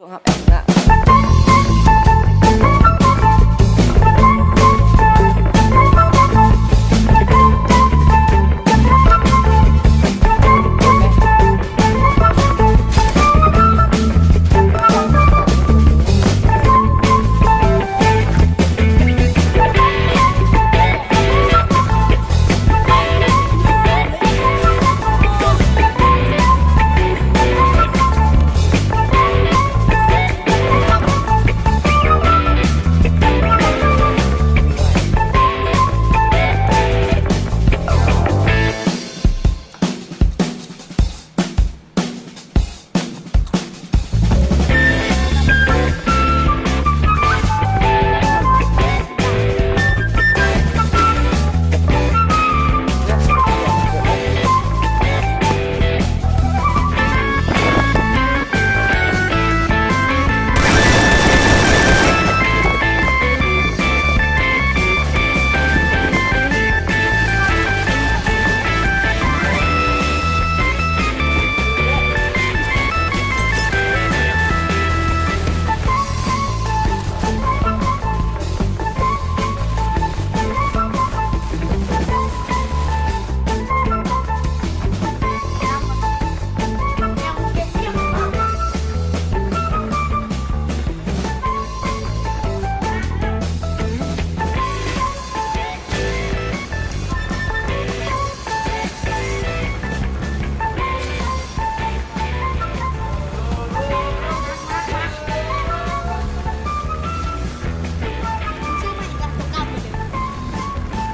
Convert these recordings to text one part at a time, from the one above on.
ຕ້ອງຮັບແອັດມິນລະ.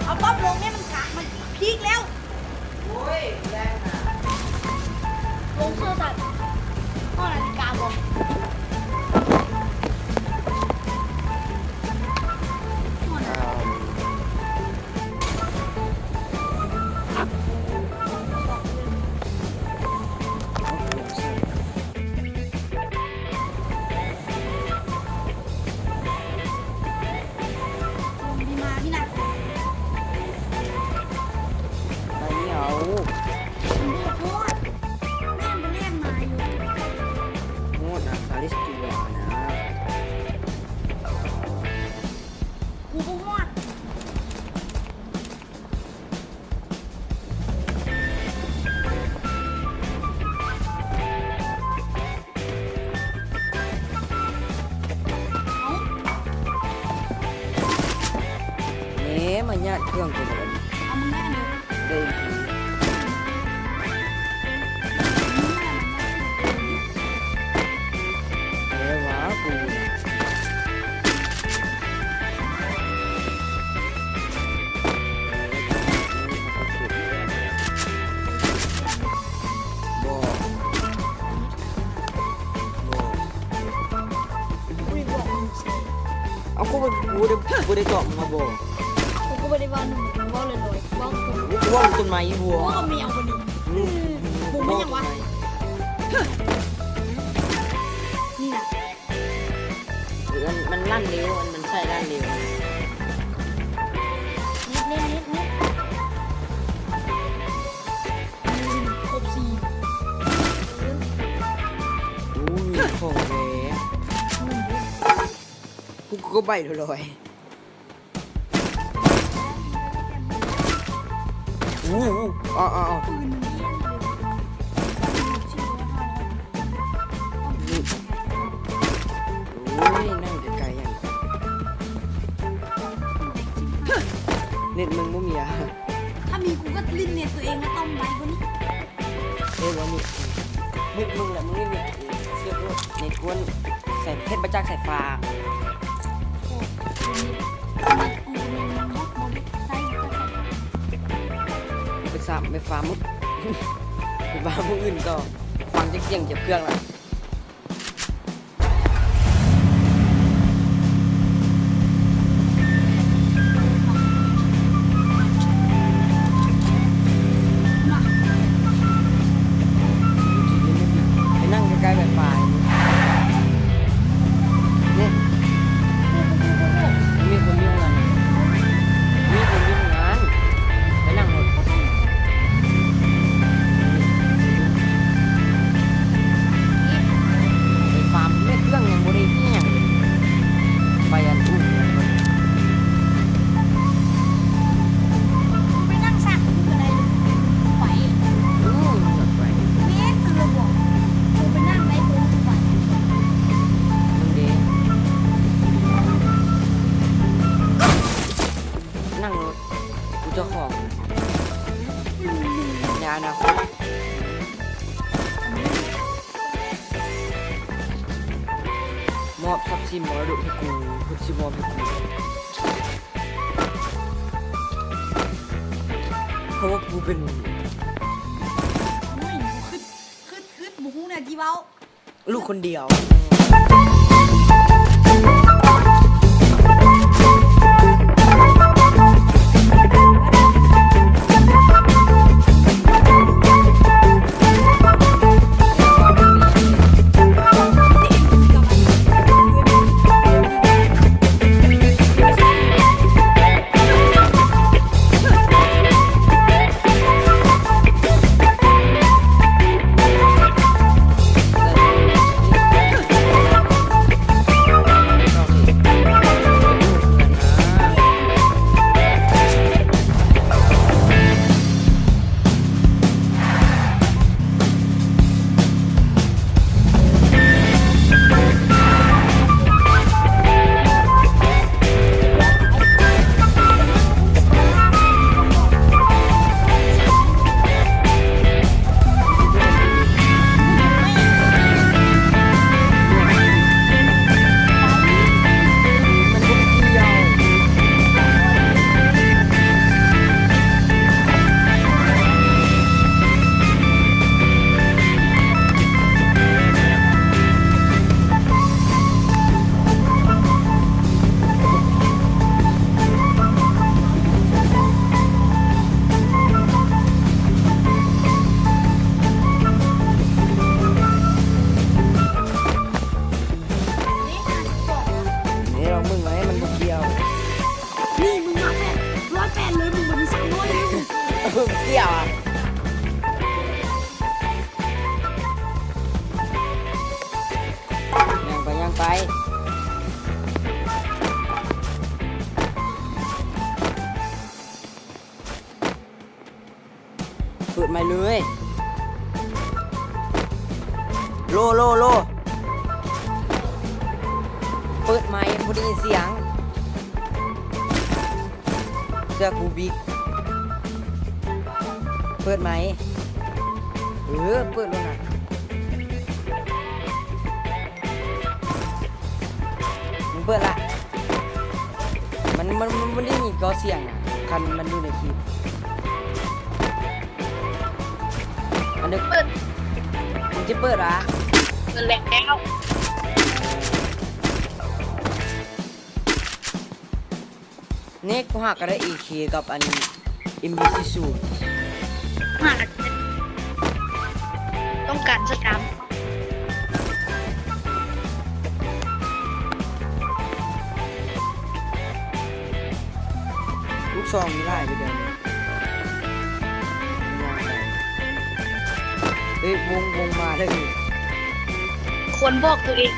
ເອົາປ້ອມລົງນີ້ ມັນກະ ມັນພີກແລ້ວ. ໂອ້ຍ ແລງນະ. ລົງເຊື່ອສັດ ຮອດນາລິກາບໍ່? ຮອດນາລິກາ. ໄປເອົາ ໂຫດນະ ຄາລິສຕົວນະ ກູບໍ່ຮອດ. ເນ ມາຍາດເຄື່ອງກູແລ້ວ. ເອົາ ມຶງແມ່ນເດີ ເດີນ. ແຕ່ວ່າກູນະ ບໍ່ ບໍ່ ເອົາ ກູບໍ່ ກູບໍ່ໄດ້ ກູບໍ່ໄດ້ຕອບມຶງວ່າບໍ່. ເອົ້າ ກູກໍບໍ່ໄດ້ເວົ້ານຳ ເວົ້າລອຍໆ ເວົ້າ ກູເວົ້າຕົ້ນໄມ້ ບໍ່ ກູກໍແມວບໍ່ນີ້. ອືມ ບໍ່ແມ່ນຫຍັງວະ ນີ້ນະ. ມັນ ມັນລັນເລັວ ມັນໃຊ້ລັນເລັວ. ເນັດ ເນັດ ເນັດ ເນັດ ຄົບສີ່. ໂອ້ຍ ຂອງແທ້ ອືມ ກູກໍໃບ້ລອຍໆ. ໂອ້ໂຫ ເອົາ ເອົາ ເອົາ ປືນມັນເດ້ງເລີຍ. ໂອ້ຍ ນັ່ງໄກໆ ຫຍັງ ເນັດມຶງບໍ່ມີອະ. ຖ້າມີກູກໍຫຼິ້ນເນັດຕົວເອງ ແລ້ວຕ້ອງໄວກວ່ານີ້. ເອີ ວ່ານີ້ ເຮັດມຶງແຫຼະ ມຶງນີ້ເຮັດເອງ ເຊື່ອໂລດ. ໃນກວນໃສ່ເຮັດມາຈາກສາຍຟ້າ. ໄປສາມ ໄປຟາມ ໄປຟາມມື້ອື່ນຕໍ່. ຟັງຈາກສຽງຈັບເຄື່ອງລະ. ໄປນັ່ງໃກ້ໆໄວຟາຍນີ້ ນີ້ ມີຄົນຢູ່ນັ້ນ ມີຄົນຢູ່ນັ້ນ ໄປນັ່ງໂລດ. ນີ້ ມອບຊັບສິນມໍລະດົກໃຫ້ກູ ເພິ່ນຊິມອບໃຫ້ກູ ເພາະວ່າກູເປັນ ໂອ້ຍ ບໍ່ຄຶດ ຄຶດ ຄຶດ ບໍ່ຮູ້ແນວຊິເວົ້າ ລູກຄົນດຽວ. ນີ້ລອງເບິ່ງໄວ້ ມັນບໍ່ກ່ຽວ. ນີ້ ມຶງມາແປດ ຮ້ອຍແປດເລີຍ ມຶງບໍ່ມີສາມຮ້ອຍເລີຍ. ເອີ ບໍ່ກ່ຽວອະ. ຍ່າງໄປ ຍ່າງໄປ. ເປີດໃໝ່ເລີຍ. ໂລ ໂລ ໂລ ເປີດໄມ ບໍ່ໄດ້ຍິນສຽງ. ເຊື່ອກູບິກ. ເປີດໄມ. ເອີ ເປີດໂລດນະ. ມັນເປີດລະ. ມັນ ມັນ ມັນ ມັນໄດ້ຍິນກໍສຽງນະ ຄັນມັນຢູ່ໃນຄລິບ. ອັນນີ້ເປີດ ມັນຈະເປີດຫວາ? ເປີດແລ້ວ. ນີ້ ກູຫາກະໄດ້ເອເຄກັບອັນ ເອັມພີສີ່ສູນ ຫາກະໄດ້ ຕ້ອງການສະຕາມ ລູກຊອງມີຫຼາຍເດ້ ດຽວນີ້. ເອີ ວົງ ວົງມາເດີ. ຄວນບອກໂຕເອງ.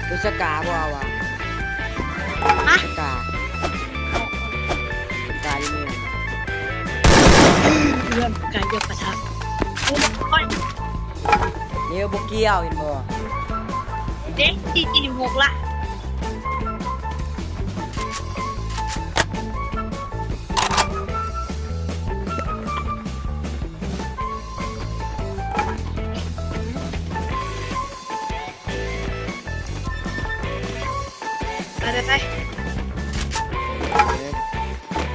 ເອີ ສະກາບໍ່ເອົາຫວາ? ຮະ? ສະກາ ສະກາຢູ່ນີ້. ເລື່ອງການຢາກປະທະ. ໂອ້ຍ ນີ້ບໍ່ກ່ຽວ ເຫັນບໍ່? ເດ້ ສີ່ສິບຫົກລະ. ໄປ ໄປ ໄປ.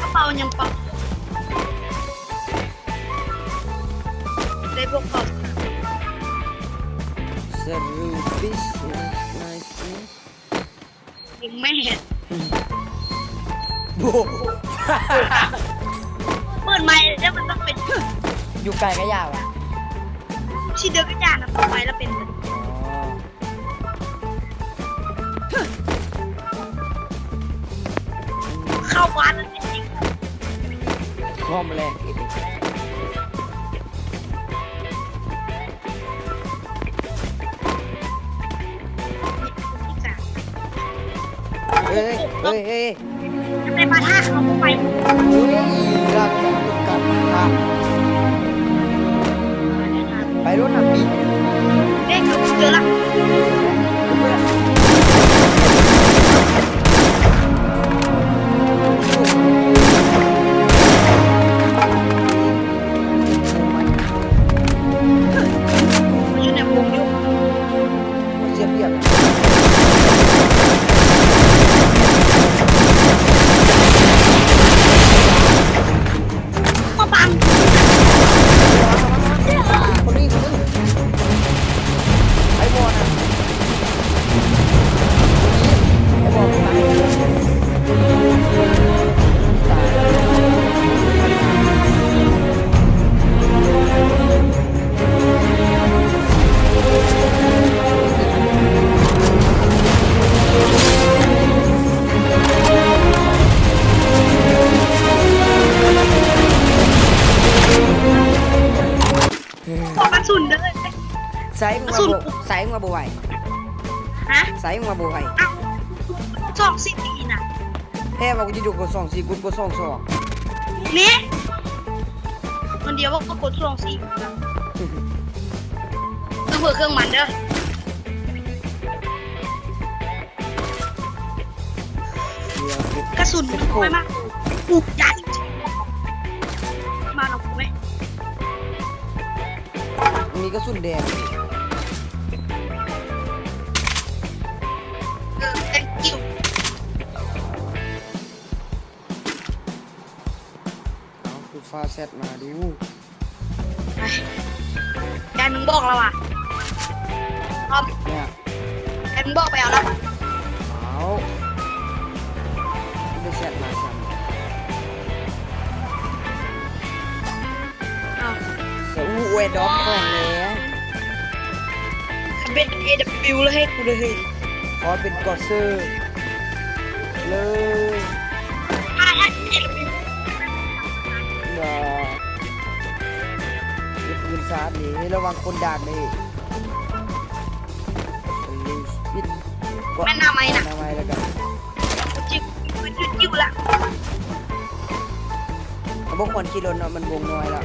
ກະເປົາຍັງເປົ່າ ໄດ້ບວກເປົ່າ. ສະຣູປິສ ໄນສ. ຍິງແມ່ ໂບ ເປີດໄມແລ້ວມັນຕ້ອງເປັນ ຢູ່ໄກກະຢ່າຫວາ? ຊິເດີກະຢ່ານຳ ເປີດໄມແລ້ວເປັນ ອໍ ເຂົ້າບ້ານມັນເປັນຈິງ ພ້ອມແລ້ວ. ເອີຍ ເອີຍ ເອີຍ ໄປປະທະເຂົາບໍ່ໄປ. ເອີຍ ລັກກັນ ລັກກັນ ໄປໂລດນະ ປີ ເດ້ ເຈີລະ. ຢູ່ໃນວົງຢູ່ ເສຍປຽບ ມາບັງ ຄົນນີ້ ຄົນນີ້ ໄອ້ບໍ່ນະ ໄອ້ບໍ່ນະ. ຂອກະສຸນເດີ ໃຊ້ມຶງວ່າບໍ່ ກະສຸນ ໃຊ້ມຶງວ່າບໍ່ໄຫວ ຮະ ໃຊ້ມຶງວ່າບໍ່ໄຫວ ເອົ້າ ສອງສີ່ນະ. ແທ້ວ່າກູຈະຢູ່ກົດສອງສີ່ ກູກົດສອງສອງ ນີ້ ມັນດຽວວ່າກົດສອງສີ່ ເພື່ອເຄື່ອງມັນເດີ ກະສຸນມັນນ້ອຍມາກ ປູກໃຫຍ່ ມາເນາະ ແມ່ ມີກະສຸນແດງ ເອີ thank you. ເອົາ ຄືຟ້າແຊັດມາດູ ໄປ ຢ້ານມຶງບອກລາວວ່າ ອອມ ເນຍ ໃຫ້ມຶງບອກໄປເອົາລະ ເອົາ ໄປແຊັດມາຊ້ຳ ເອົາ ສະອູແອດດອບຂອງແຫຼະ ເປັນເອດັບເບິນຢູແລ້ວໃຫ້ກູເລີຍ ຂໍເປັນກອເຊີເລີຍ ອາ ເປັນເອດັບເບິນຢູ ດອກ ເປັນປືນຊາດນີ້ ໃຫ້ລະວັງຄົນດ່ານເດ້. ແມ່ນໜ້າໄມ້ນະ ໜ້າໄມ້ແລ້ວກະ ຈິ້ວ ຈິ້ວລະ ບໍ່ຄວນຂີ່ລົດເນາະ ມັນວົງນ້ອຍລະ.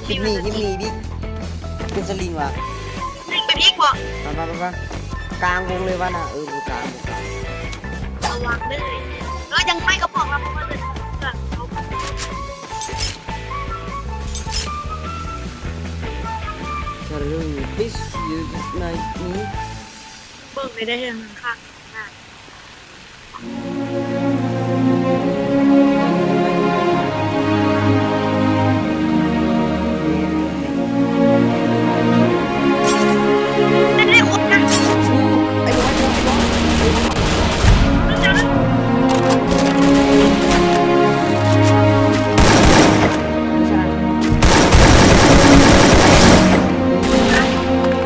ຄລິບນີ້ ຄລິບນີ້ບິກ ເປັນສະລິງວະ ໄປອີກບໍ່ ມາ ມາ ມາ ມາ ກາງວົງເລີຍວະນະ ເອີ ບໍ່ກາງ ບໍ່ກາງ ລະວັງເດີ ລະຍັງໄປກະປອງລະ ເພາະວ່າເດີນ Hello, this is nice me. ເບິ່ງໄດ້ເຖິງຂ້າງໜ້າ.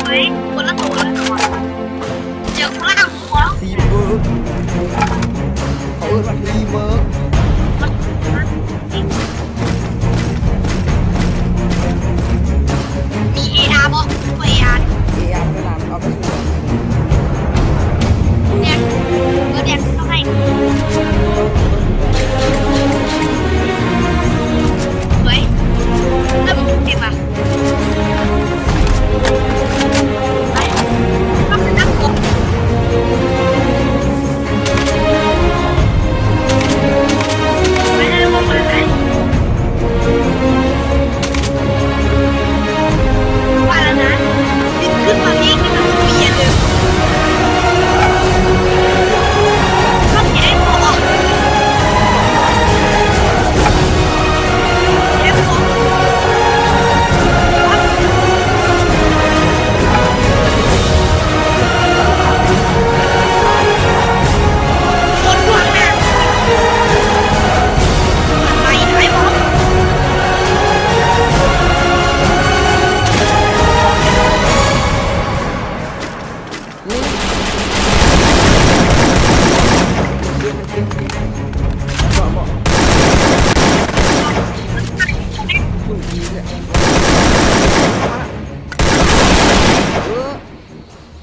ເຮີ້ຍ ຄົນລະໂຕລະຕົວ ເຈີກູລະ ທີມເວີກ ເຂົາເອີ້ນວ່າທີມເວີກ ມີເອອາບໍ່? ເອອາ ເອອາ ເວລາມັນເອົາກະສຸນ ແດກ ເອີ ແດກເຂົ້າໃຫ້ ເຮີ້ຍ ແລ້ວມັນເກັບອະ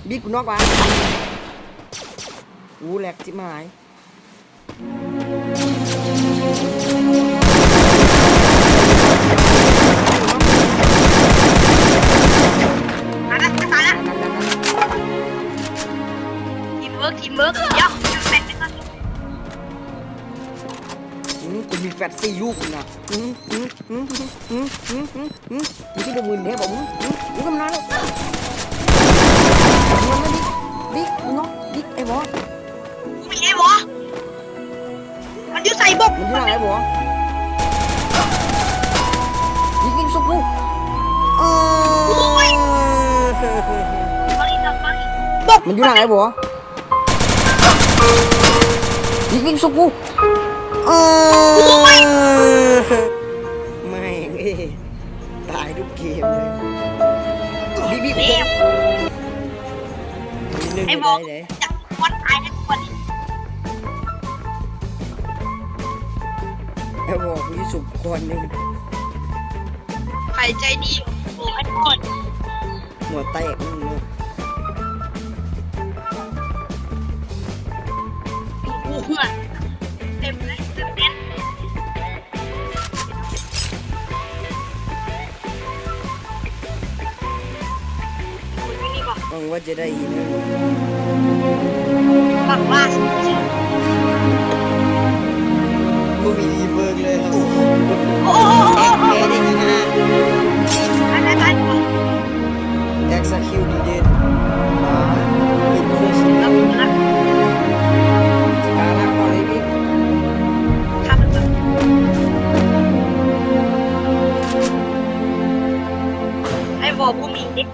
ບິກ ກູນອກວ່າ ອູ ແລັກຊິບຫາຍ. ຕາຍລະ ຕາຍລະ ທີມເວີກ ທີມເວີກ ເອີ ແປດ ອືມ ກູມີແຟ ແປດສີ່ລູກນີ້ນະ. ອື ອື ອື ອື ອື ອື ມຶງຊິບໍ່ມຶນແທ້ບໍ່ມຶງ? ອື ອື ກຳນານ ມຶງນອນມາດິ ດິ ມຶງນອນດິ ໄອ້ບອສ ມີໄອ້ບອສ ມັນຢູ່ໃສບອກ? ມັນຢູ່ຫຼັງໄອ້ບອສ ຍິງ ຍິງຊຸກກູ ເອີ ໂອ້ຍ ມັນຢູ່ຫຼັງໄອ້ບອສ ຍິງ ຍິງຊຸກກູ ເອີ ໂອ້ຍ ແມ່ງເອີຍ ຕາຍທຸກເກມເລີຍ ບິ ບິ ເລວ ມີໜຶ່ງ ໄອ້ບອສ ໄດ້ເດ້ ຈັກຄົນຕາຍແລ້ວຄົນ ໄອ້ບອສ ມີສົມຄວນໜຶ່ງ ໃຜໃຈດີ ໂອ້ ໄອ້ບອສ ຫົວແຕກມຶງເນາະ ໂອ້ ເຮືອນເຕັມເລີຍ ເຕັມເຕັມ ຢູ່ນີ້ບໍ່? ຫວັງວ່າຈະໄດ້ຫີນ ບັກວ່າ ບໍ່ມີທີ່ເບິ່ງເລີຍ ໂອ້ ໂອ້ ໂອ້ ໂອ້ ໂອ້ ແອກແພ້ໄດ້ອີ່ຫ່າ ໄປ ໄປ ໄປ ແອັກຊະຄິວດີເດນ ມາເປັນເພື່ອນສະໜັບ ສະກາລັກ ອອລິມປິກ ຂ້າມໄປເບິ່ງ ໄອ້ວໍບໍ່ມີເດ້.